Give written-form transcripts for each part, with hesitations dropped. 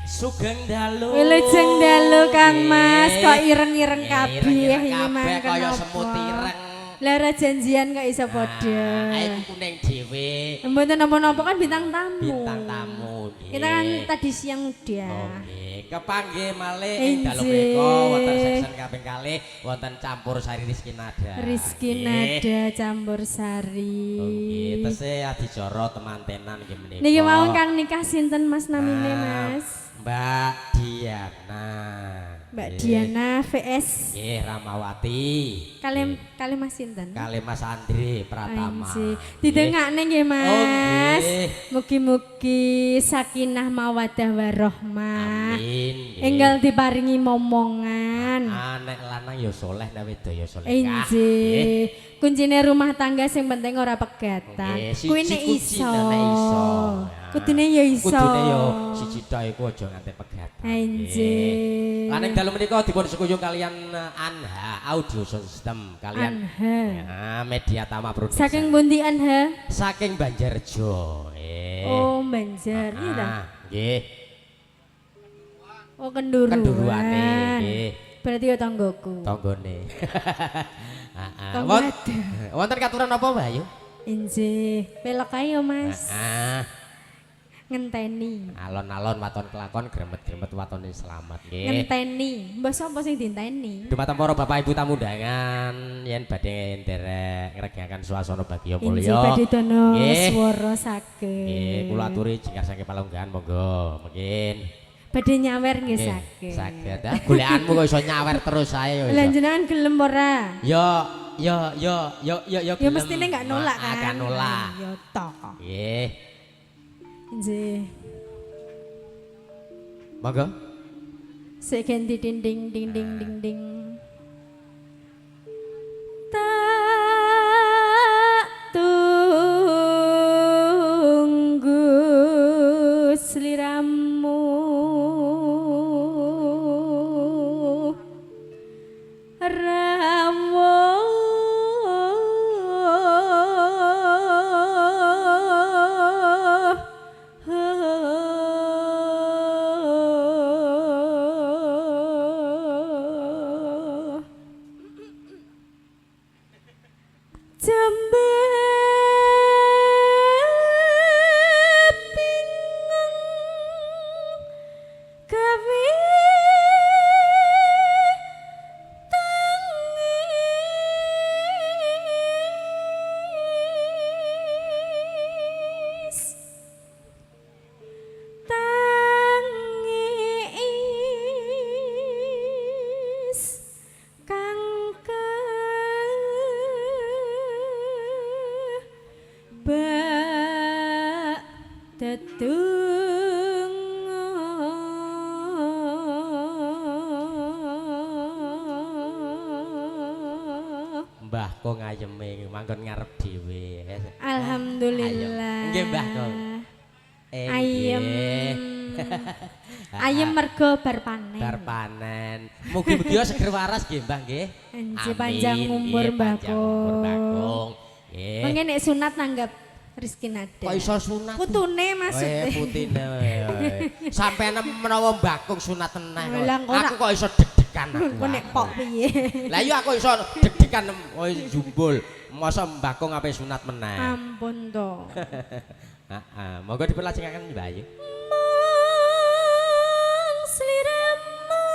Sugeng dalu. Wilujeng dalu Kang Mas, kok ireng-ireng kabeh Ireng-ireng iki kabeh mang kaya kenapa? Semut ireng. Lah ora janjian kok iso padha. Ah, iku kuning dhewe. Mboten napa-napa kan bintang tamu. Bintang tamu nggih. Kita kan tadi siang udah. Oke, kepanggih malih ing dalu Injih. menika wonten section kaping kalih wonten campur sari Rizky Nada. Rizky Nggih. Nada campur sari. Nggih, tesih adicara temantenan nggih menika. Niki mau kang nikah sinten Mas namine Ah, Mas? Mbak Diana. Mbak Nggih. Diana VS. Nggih, Ramawati. Kalih kalih Mas sinten? Kalih Mas Andri Pratama. Anjir. Didengakne nggih Mas. Oh, nggih. Mugi-mugi sakinah mawaddah warahmah. Amin. Nggih. Enggal diparingi momongan. Ah, nek lanang ya soleh, nek wedok ya solehah. Injih. Kuncine rumah tangga sing penting ora pegatan. Nggih, siji Kuwi nek iso. kuncine nek iso. Ya. Kudune ya iso. Kudune ya siji tok iku aja nganti pegatan. Injih. Lan ing dalu menika dipun sekuyung kalian Anha Audio Sound System kalian Anha. Ya, Media Tama Production. Saking pundi Anha? Saking Banjarjo. Nggih. Oh, Banjar. Iya ta? Ah, nggih. Oh, Kenduruan. Kenduruane nggih. Berarti ya tanggoku. Tanggane. Heeh. Tanggo Wonten katuran apa, Mbak Ayu? Injih. Pelok ae yo, Mas. Heeh. Ngenteni. Alon-alon waton kelakon gremet-gremet watone selamat nggih. Ngenteni. Mbah sapa sing dienteni? Dumateng para bapak ibu tamu undangan yen badhe nderek ngregaken suasana bagya Injih mulya. badhe dana Nggih. swara saged. Nggih, kula aturi jingkar saking palunggahan monggo. Mungkin Badhe nyawer nggih nggih, saged. saged. Ah, golekanmu kok iso nyawer terus ae ya Lah iso. jenengan gelem ora? Yo yo yo yo yo yo Ya mestine nggak nolak kan. Gak nolak. Ya toh. Nggih. Injih. Monggo. Sik ganti dinding ding ding ding ding. Tak tunggu sliramu rawuh Jembe bingung gawe tangis tangis kang kebak dedunga. Mbah kok ngayeme manggon ngarep dhewe. Alhamdulillah. Nggih, Mbah kok. Ayem. Nggih. Ayem mergo bar panen. Bar panen. Mugi-mugi ya seger waras nggih, Mbah nggih. Enji Amin. panjang umur, Nggih, Mbah panjang umur, Mbah Kong. Kong. Nggih. Mengke nek sunat nanggap Rizky Nada. Kok iso sunat? Putune maksudnya. Eh, putine. Sampeyan menawa Mbah Kong sunat teneh. kok. Lah, engko Aku kok iso deg-degan aku. Engko nek pok piye? Lah iya aku iso deg-degan oh jumbul. Masa Mbah Kong ape sunat meneh. Ampun to. Heeh, monggo diperlajengaken Mbak Ayu. Mung sliramu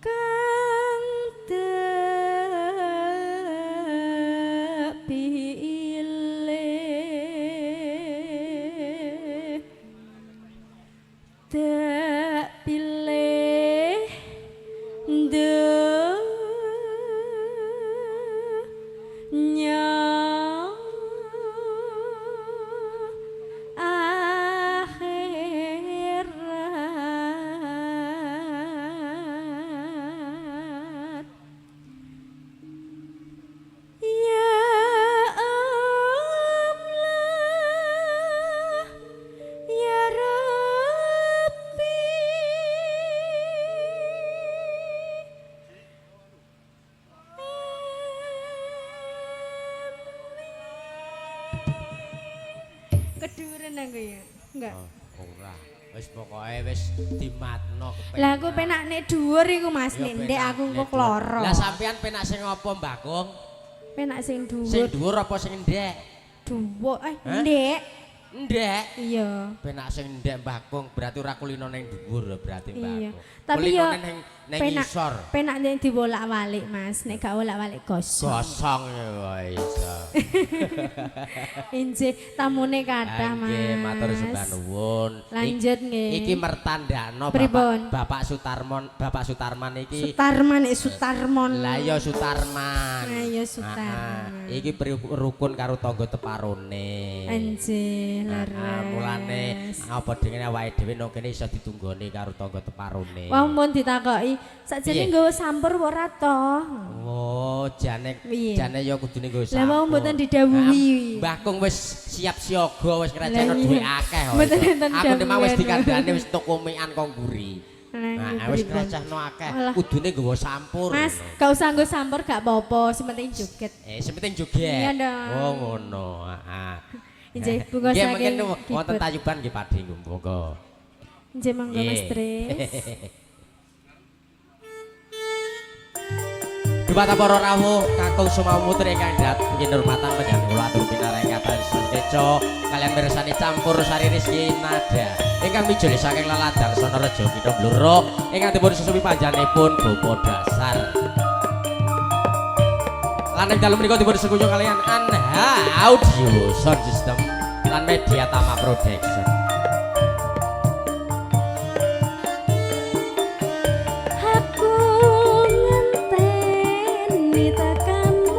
kang pilih tak pilih dunya akhirat. Ya Allah, ya Rabb. Isin aku ya. Enggak. Oh, ora. Wis pokoke wis dimatno kepenak. Lah aku penak nek dhuwur iku Mas, Ya, nek ndek penak aku engko nek dhuwur. kloro. Lah sampean penak sing apa Mbah Kung? Penak sing Sing dhuwur. dhuwur apa sing ndek? Dhuwur eh Hah? ndek. Ndek. Iya. Penak sing ndek Mbah Kung berarti ora kulino ning dhuwur berarti Mbah Iya. Kung. Tapi yo Kulinone ning ning penak ngisor. penak nek diwolak-walik Mas, nek gak wolak-walik gosong. Gosong ya wae iso. Injih, tamune kathah Mas. Nggih, matur sembah nuwun. Lanjut nggih. Iki mertandakno Pripun? Bapak Sutarmon, Bapak Sutarman iki. Sutarman Sutarmon. Lah ya Sutarman. Lah ya Sutarman. Ah, iki rukun karo tangga teparone. Anjih, Ah, mulane leres. apa dene awake dhewe nang kene iso ditunggoni karo tangga teparone. Wah, mun ditakoki, sakjane Piye? nggawa sampur apa ora to? Oh, jane Piye? jane ya kudune nggo Lah mau sampur. mboten didhawuhi. Ah, Mbah Kung wis siap siaga wis ngracakno Lah iya. dhuwit akeh kok. Mboten iso. enten Aku nek mau wis dawuhan. dikandhane wis toko mian kok mburi. Lah, Nah, nggih, wis pripun? ngracakno akeh, Walah. kudune nggawa sampur. Mas, gak usah nggo sampur gak apa-apa, sing penting joget. Eh, sing penting joget. Iya dong. Oh, ngono. Heeh. Injih, bunga Nggih, saking mungkin wonten Kibut. tayuban nggih Pakde monggo. Injih monggo Mas Nggih. Tris. Dumateng para rawuh kakung sumamutri ingkang dhateng kinurmatan panjenengan kula atur pinareng kados keca kalian mirsani campur sari rizki nada ingkang mijil saking laladan Sonorejo Kitha Blora ingkang dipun susupi panjenenganipun Bapak Dasar. Lan ing dalu menika dipun sekunyung kalian Anha Audio Sound System lan Media Tama Production. Aku ngenteni tekamu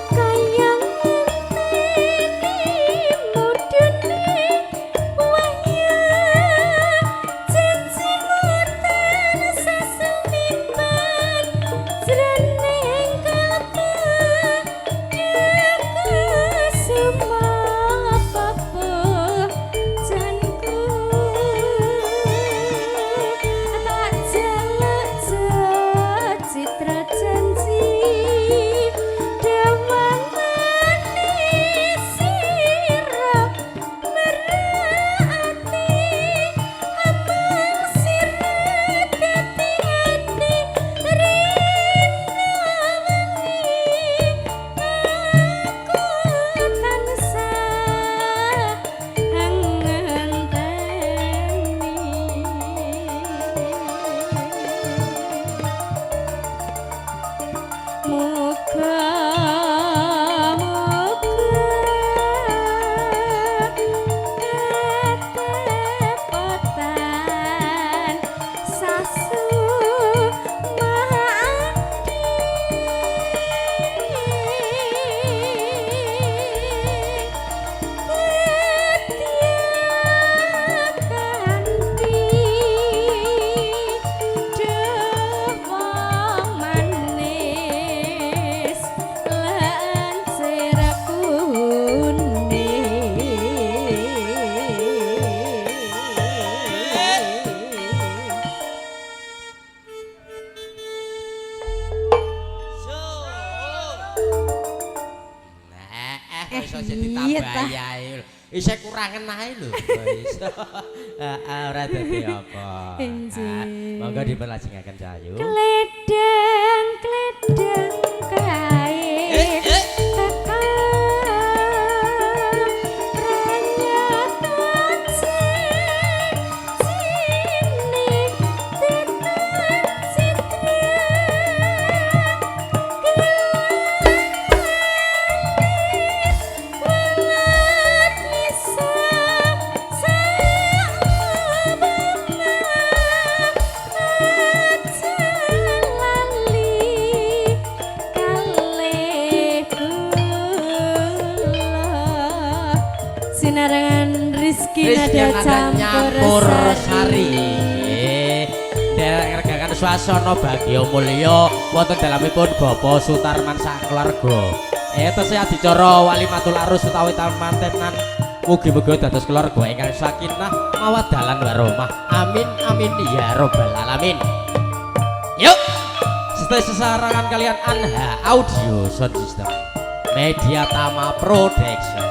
kaya ngenteni mudune wahya janjimu tansah sumipan jroning kalbu janku tak jaluk citra janji dawang manis sira merati amang sira dadi ati rina wengi aku tansah ngenteni. Muga muga ketepotan sasu Nah, kok iso jadi Iya, tambah ta. ae lho. Isih kurangen ae lho. Kok iso. Heeh, ora dadi apa. Enjih. Ah, Monggo dipun lajengaken Cahayu. Kledang kledang kae Eh, eh. tekan pranyata janjine tetan citra welat misa lali kalih kula sinarengan Rizky Rizky nada nada campur nyampur sari. Nggih. Nderek ngregaken swasana bagya mulya wonten dalemipun Bapak Sutarman sakeluarga. Tesih adicara walimatul arus utawi mantenan. Mugi-mugi dados keluarga ingkang sakinah mawaddah lan warahmah. Amin amin ya robbal alamin. Yuk. Setelah sesarangan kalian Anha Audio Sound System Media Tama Production.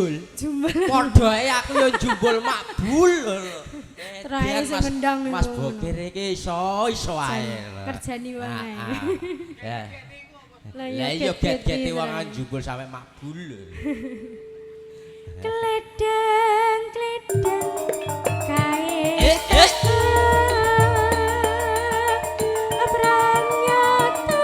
Jumbul. Jumbul. Padha ae aku yo jumbul makbul lho. Terakhir Edan, sing Mas- ngendang Mas iku. Bokir iki iso ae. Kerjani wong ae. Ah, ah. Ya. Lah Lah iya get-geti wong terus. jumbul sampe makbul lho. Kledang, kledang kae. Eh, eh. Pranyata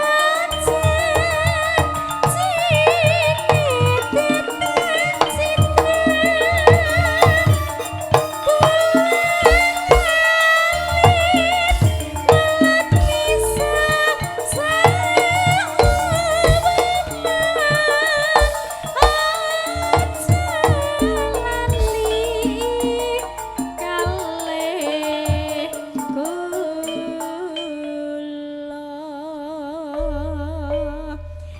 kalih kula.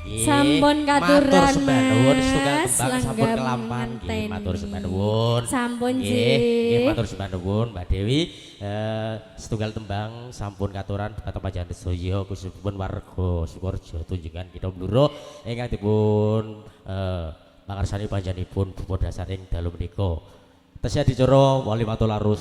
Nggih, Sampun katuran, matur sembah nuwun setunggal Mas, tembang sampun langgam kelampahan nggih ngenteni. Matur sembah nuwun. Sampun, nggih, nggih. Nggih, matur sembah nuwun, Mbak Dewi. Setunggal tembang sampun katuran dumateng panjenengan sedaya, khususipun warga Sukorejo Tunjungan Kitha Blora ingkang dipun pangarsani panjenenganipun Bapak Dasar ing dalu menika. Tesih adicara Walimatul Arus.